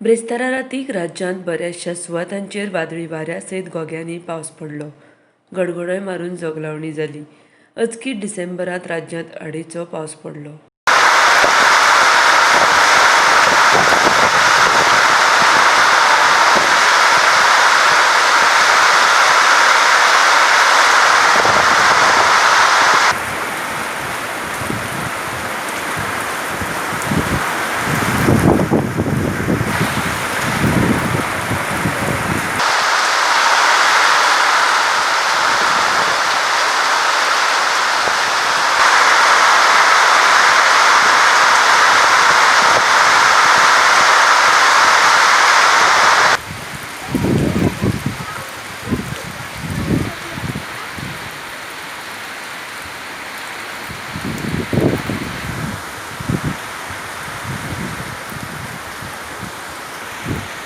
ब्रेस्तारा रातीक राज्यांत बऱ्याचशा सुवातांचेर वादळी वाऱ्या सयत घोग्यांनी पावस पडलो. गडगडोय मारून जोगलावणी जाली. अचकीत डिसेंबरांत राज्यांत अडेचो पावस पडलो.